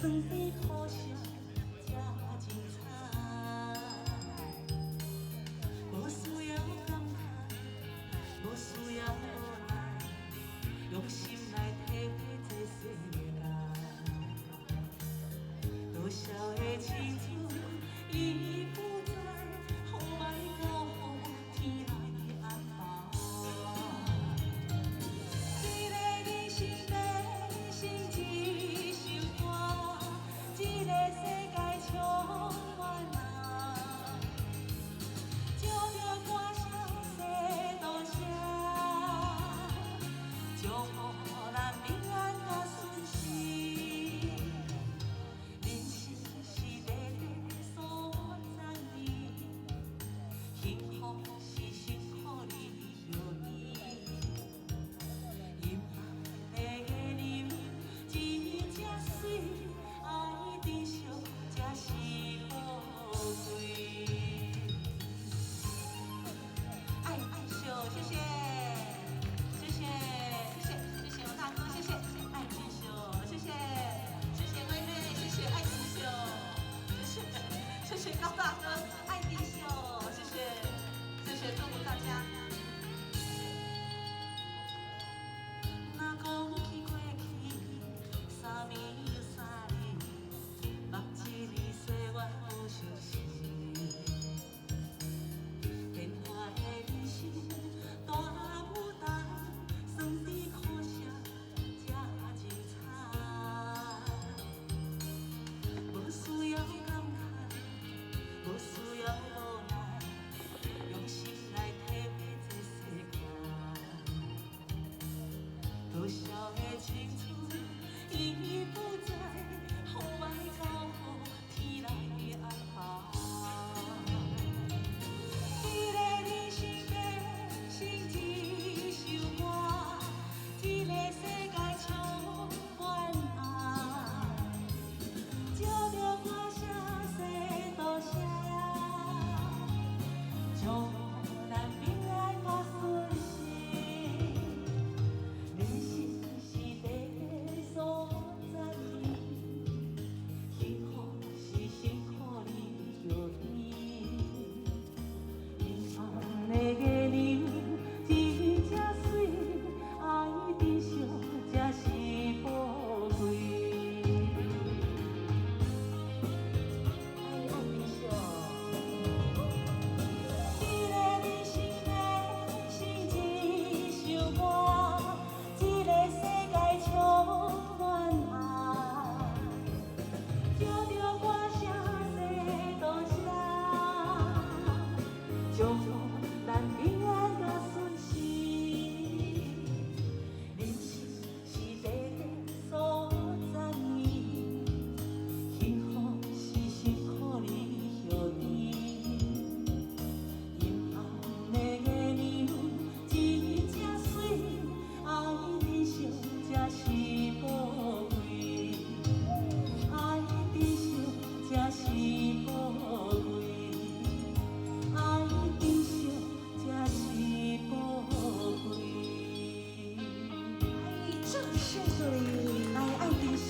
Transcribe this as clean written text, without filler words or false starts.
酸甜苦涩才精彩。無需要感嘆，無需要無奈，用心來體會這世界。多少的青春已不在，予莫交予天來安排。這个人生變成一首歌，這个世界充滿愛。照著歌聲說多謝，祝福咱平安佮順遂。人生是短短數十年，幸福是辛苦裡相甜。陰暗的月真正媠，愛珍惜才是寶貴。愛愛秀，謝謝，謝謝，謝謝，謝謝我大哥，謝謝，愛珍惜，謝謝，謝謝妹妹，謝謝愛珍惜，謝謝，謝謝高大哥，愛珍惜，謝謝，謝謝，祝福大家。若講起過去，三暝又三日，目一暝歲月無相識。變化的人生大舞台，酸甜苦澀才精彩。無需要感嘆，無需要無奈，用心來體會這世界。多少的青春已不在，予莫交予天來安排。這个人生變成一首歌，這个世界充滿愛。照著歌聲說多謝，祝福咱平安佮順遂。人生是短短數十年，幸福是辛苦裡相甜。陰暗的月暝真正媠，愛珍惜才是寶貴。愛愛珍惜。這个人生變成一首歌，這个世界充滿愛。照著歌聲說多謝，祝福咱平安佮順遂。人生是短短數十年，幸福是辛苦裡相甜。陰暗的月暝真正媠，愛珍惜才是寶貴。愛珍惜才是寶貴。愛珍惜才是寶貴。掌聲鼓勵，來愛珍惜。